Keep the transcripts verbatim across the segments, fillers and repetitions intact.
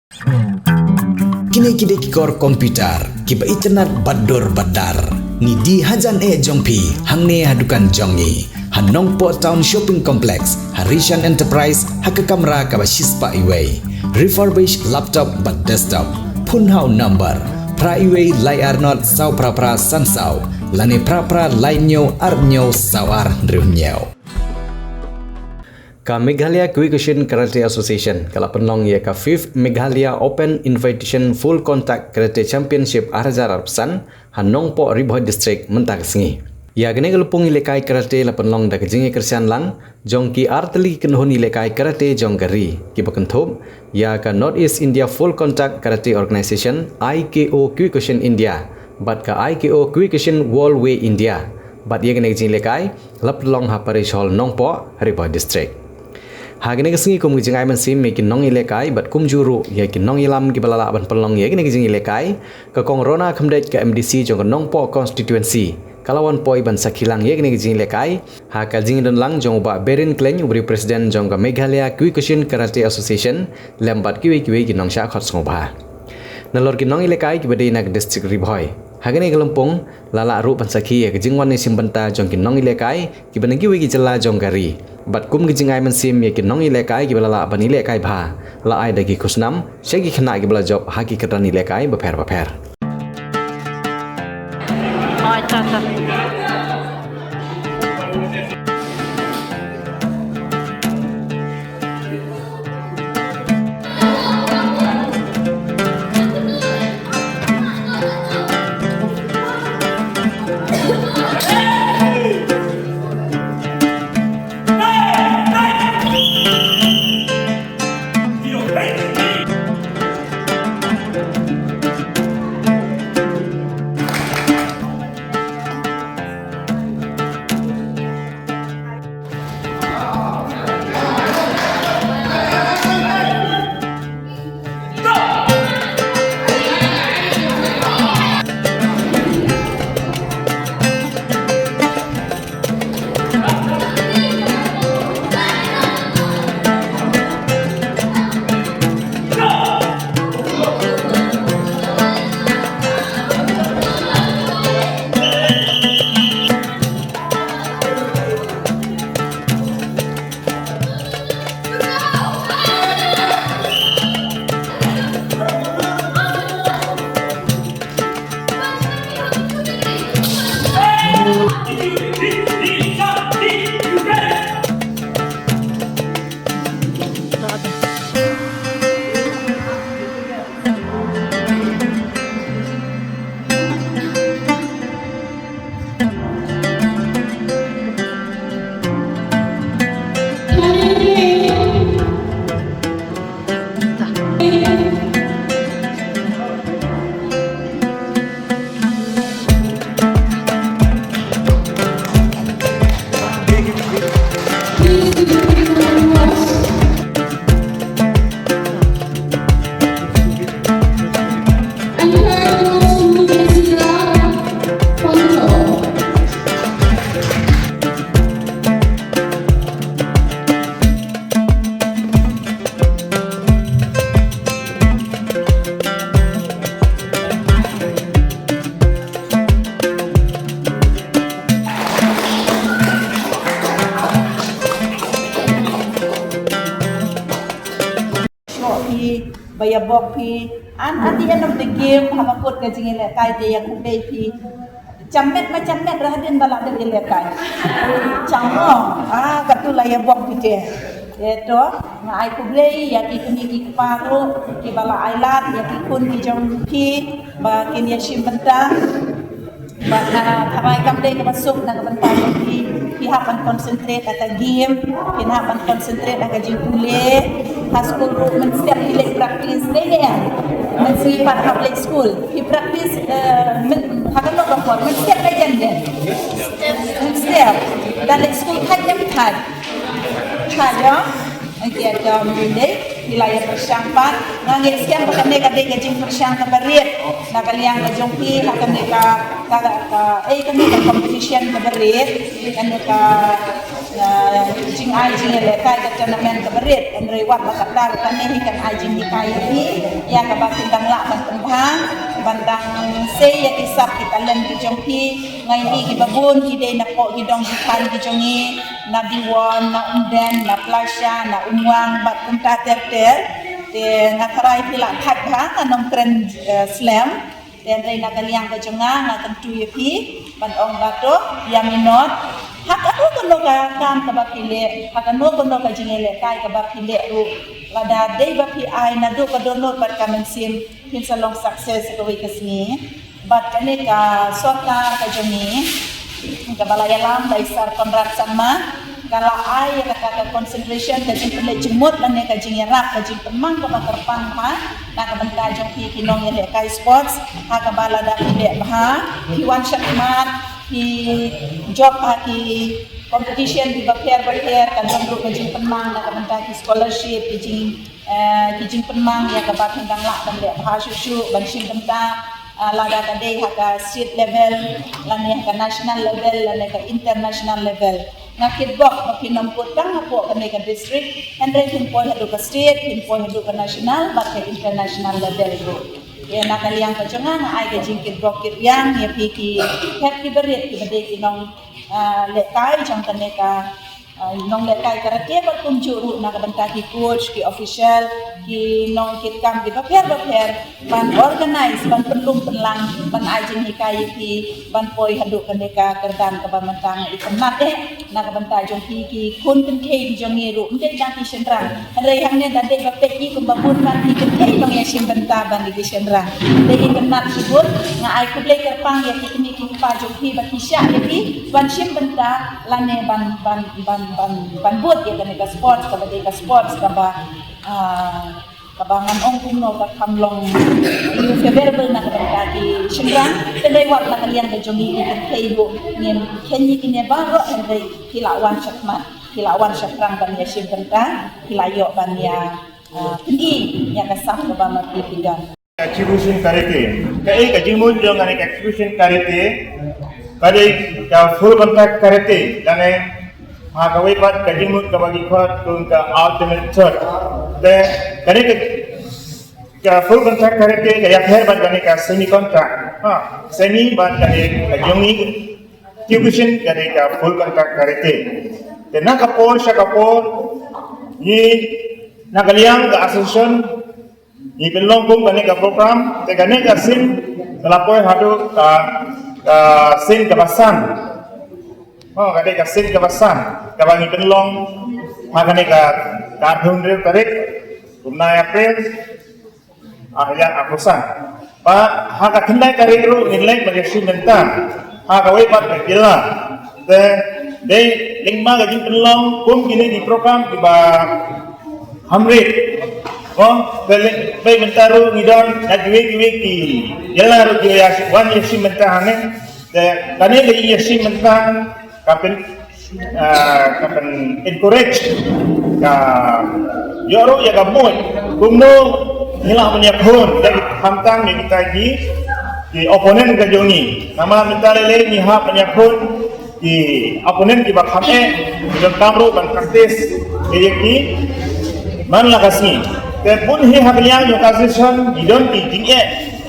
Kine ki dei ki kor computer kiba itynnad bad dur bad dar. Ngi die hajan eh jong phi hangne ha dukan jong ngi ha Nongpoh Town Shopping Complex, ha Rishan Enterprise, ha ka kamra kaba shispah iwei. Refurbish laptop bad desktop. Phone ha u number phra iwei lai ar not saw phra phra san saw lane phra phra lai hynñiew ar hynñiew saw ar hynriew hynñiew. Ka Meghalaya Kyokushin Karate Association ka la pynlong ïa ka fifth Meghalaya Open Invitation Full Contact Karate Championship ar hajar arphew san ha Nongpoh, Ri Bhoi District mynta ka sngi. Ïa kane ka lympung ïalehkai karate la pynlong da ka jingïakyrshan lang jong ki artylli ki kynhun ïalehkai karate jong ka ri kiba kynthup ïa ka North East India Full Contact Karate Organization, I K O Kyokushin India, bad ka I K O Kyokushin World Way India. Bad ïa kane ka jingïalehkai la pynlong ha Parish Hall Nongpoh, Ri Bhoi District. Ha kane ka sngi kum ka jingai mynsiem ïa ki nongïalehkai bad kumjuh ruh ïa ki nongïalam kiba la lah ban pynlong ïa kane ka jingïalehkai, ka Kong Rona Khymdeit, ka M D C jong ka Nongpoh Constituency, ka la wan poi ban sakhi lang ïa kane ka jingïalehkai ha ka jingdon lang jong u Bah Berin Klein, uba dei u President jong ka Meghalaya Kyokushin Karate Association, lem bad kiwei kiwei ki nongshah khot sngewbha. Nalor ki nongïalehkai kiba dei na ka District Ri Bhoi, ha kane ka lympung la lah ruh ban sakhi ïa ka jingwan ïashim bynta jong ki nongïalehkai kiba na kiwei ki jylla jong ka ri. Bad kum ka jingai mynsiem ïa ki nongïalehkai kiba la lah ban ïalehkai bha, la ai da ki khusnam sha ki khynnah kiba la jop ha ki kyrdan ïalehkai bapher bapher. Shoh phi, ba ïa bok phi. And at the end of the game, haba kut ka jingïalehkai te ïa khublei phi. Cham met ma cham met, ra hadien ba la dep ïalehkai. Cham mo, ah, katu la ïa bok phi te. Te to, nga ai khublei ïa ki kmie ki kpa ruh kiba la ai lad ïa ki khun ki jong phi ba kin ïashim bynta. Bad, ah, tharai kam dei kaba suk na ka bynta jong phi, phi hap ban concentrate ha ka game, phi hap ban concentrate ha ka jingpule. Ha skul ruh mynstep phi leit practice, dei ne em? Mynsngi pat hap leit skul phi practice, eh, myn, ha ka lok ka por mynstep, dei ne em? Mynstep. Da leit skul thait ne em thait? Thait, ïa. Ïa, te mynta phi la ïa pyrshang pat. Nga ngeit skhem ba kane ka dei ka jingpyrshang kaba rit na ka liang ka jong phi ha kane ka, ka, ka, eh, kane ka competition kaba rit, kane ka, ah, jingai jingïalehkai, ka tournament kaba rit. Hynrei wat la katta ruh kane hi kan ai jinghikai ïa phi. Kaba phin dang lah ban pynbha, ban dang sei ïa ki sap ki talent ki jong phi. Nga ïohi kiba bun ki dei na poh ki dong ki thaiñ ki jong ngi, na Diwon, na Umden, na Plasha, na Umwang bad kumta ter ter. Te nga tharai phi la thait bha, nga nym kren eh, slem. Te hynrei na ka liang ka jong nga, nga kyntu ïa phi ban ong ba to ïa minot ha kano kano ka kam kaba phi leh, ha kano kano ka jingïalehkai kaba phi leh ruh, lada dei ba phi ai naduh ka dohnud bad ka mynsiem, phin sa long success ha kawei ka sngi. Bad kane ka sorkar ka jong ngi, kaba la ïalam da i Sir Conrad Sangma, ka la ai ïa kata ka consideration, ka jingpynleit jingmut lane ka jingïarap, ka jingpynmang kaba kyrpang bha na ka bynta jong phi ki nongïalehkai sports, ha kaba lada phi leh bha, phi wan shakhmat, phi jop ha ki competition kiba pher bapher, ka don ruh ka jingpynmang na ka bynta ki scholarship, ki jing eh, ki jingpynmang ïa kaba phin dang lah ban leh bha shuh shuh ban shim bynta, eh, lada ka dei ha ka state level, lane ha ka national level, lane ka international level. Nga kitbok ba phin ym kut tang hapoh kane ka district, hynrei phin poi haduh ka state, phin poi haduh ka national bad ka international level ruh. Ïa na ka liang ka jong nga, nga ai ka jingkitbok kitrwiang ïa phi ki hep ki barit kiba dei ki nong, eh, lehkai jong kane ka Ah, nonglehkai karate bad kumjuh ruh na ka bynta ki coach, ki official, ki nongkitkam kiba pher bapher ban organize, ban pynlong pynlang, ban ai jinghikai ïa phi ban poi haduh kane ka kyrdan kaba mynta nga itynnad eh na ka bynta jong phi ki khun kynthei ki jong ngi ruh, ym dei tang ki shynrang. Hynrei hangne da dei ba peit ngi kumba bun ban ki kynthei nongïashim bynta ban ki shynrang. Dei itynnad shibun, nga ai khublei kyrpang ïa ki kmie ki kpa jong phi ba ki shah ïa phi ban shim bynta lane ban, ban, ban, ban, ban bud ïa kane ka sports kaba dei ka sports kaba, ah, kaba ngan ong kumno, ka kham long favorable na ka bynta ki shynrang. Te dei wat na ka liang ka jong ngi ki kynthei ruh ngim kheiñ ïa kine baroh, hynrei ki la wan shakhmat, ki la wan shaphrang ban ïashim bynta, ki la ïoh ban ïa, ah, pyni ïa ka sap kaba ma phi phi don. Kyokushin Karate. Kaei ka jingmut jong kane ka Kyokushin Karate? Ka dei ka full contact karate, lane ha kawei pat ka jingmut kaba ki khot kum ka ultimate third. Te kane ka, ka full contact karate ka ïapher bad kane ka semi contact. Ha, semi bad kane ka jong ngi Kyokushin ka dei ka full contact karate. Te na ka por sha ka por ngi na ka liang ka association ngi pynlong kum kane ka program, te kane ka sien ka la poi haduh ka, ka sien kaba san. Oh, ka dei ka sien kaba san kaba ngi pynlong ha kane ka, ka arphew hynriew tarik u bnai April ar hajar arphew san. Ba ha ka khyndai tarik ruh ngin leit ban ïashim bynta ha kawei pat ka jylla. Te dei lyngba ka jingpynlong kum kine ki program kiba hamrit. Ko, te leit beit mynta ruh ngi don na kiwei kiwei ki jylla ruh ki ïa wan ïashim bynta hangne. Te kane ka ïashim bynta ka pyn, ah, ka pyn encourage, ka ïoh ruh ïa ka mut kumno ngi lah ban ïakhun ïa ki khamtam ïa kita ki, ki opponent ka jong ngi. Namar mynta lei lei ngi hap ban ïakhun ki opponent kiba kham eh, ki donkam ruh ban practice ïa ki man la ka sngi. Te bun hi ha ka liang jong ka association ngi don ki jingeh,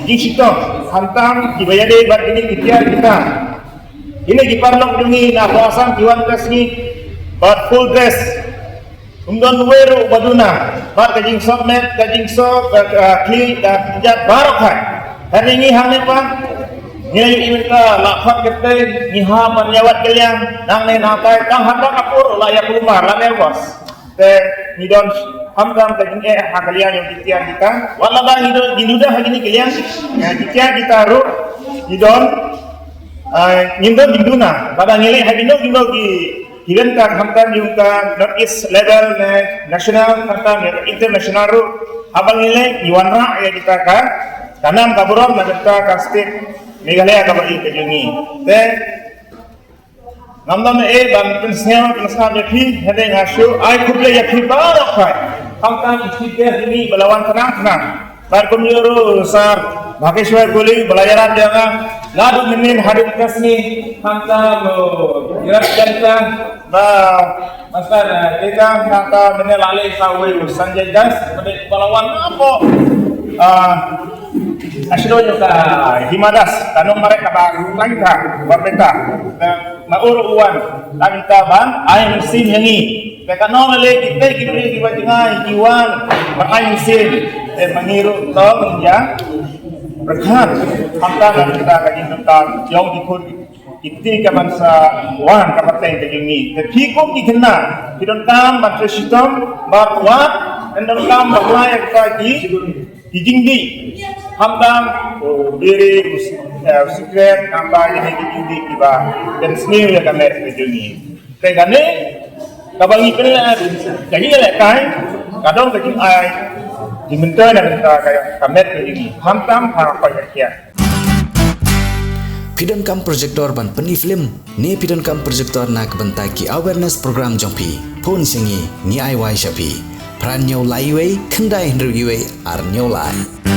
jingshitom khamtam kiba ïadei bad kine ki tiar kita. Kine ki paralok jong ngi na Upper Assam ki wan ka sngi bad full dress. Ym don uwei ruh ba duna bad ka jingsop met, ka jingsop, eh, eh, khlieh, ka jingïap baroh kai. Hynrei ngi hangne pat ngi la ïohi mynta la khot kyrteng, ngi hap ban ïawad kylliang nangne nangtai, tang haba ka por la ïa kulmar, la nervous. Te ngi don khamtam ka jingeh ha ka liang jong ki tiar kita. Wat lada ngi don, ngi duda ha kine ki liang, eh, ki tiar kita ruh ngi don, eh, ngim don jingduna. Lada ngi leit ha kino kino ki event ka, khamtam jong ka North East level ne national, khamtam jong ka international ruh, haba ngi leit ngi wanrah ïa kita ka, ka nam ka burom na kita ka state Meghalaya kaba ïeit ka jong ngi. Te ngam don ei ban pynsngew pynsngew ïa phi, hynrei nga shu ai khublei ïa phi baroh kai. Khamtam ki chief guest jong ngi ba la wan tnang tnang. Bad kumjuh ruh Sir Bhageshwar Koli ba la ïarap ïa nga naduh mynnin haduh ka sngi, khamtam, oh, ïarap ïa nga ba Master, eh, Dega, khamtam mynnin la leit sa uwei u Sanjay Das, ba dei ba la wan napoh Ah, ashido yo ka Himadas, tanong mare ka ba tangka, ba peta, ma oro uan, tangka ban, ai mynsiem yangi. Te ka nong le ki te ki bri ki ba jingai ki wan, ba ai mynsiem. Te mangiru tong ya, berkat, hamta dan kita ka jin tentang, yong ki khun, ki ti ka ban sa wan ka pateng ka jong ngi. Te phi kum ki khynnah, phi donkam ban trei shitom, ba kwah, dan donkam ba lai ka ki, ki jingdih. Hamtam, biri, eh, sikret, hamtam jingdih ki jingdih ki ba, dan sniew ya ka met ka jong ngi. Te kane, ka ba ngi pynleh, ka ngi leh kai, ka dong ka jingai, jingmyntoi na ka, ka met ka jong ngi. Hamtam, ha ka ya. Phi donkam projector ban pyni film, ne phi donkam projector na ka bynta ki awareness program jong phi. Phone sha ngi, ngi ai wai sha phi. Phra hynñiew lai wei, khyndai hynriew wei, ar hynñiew lai.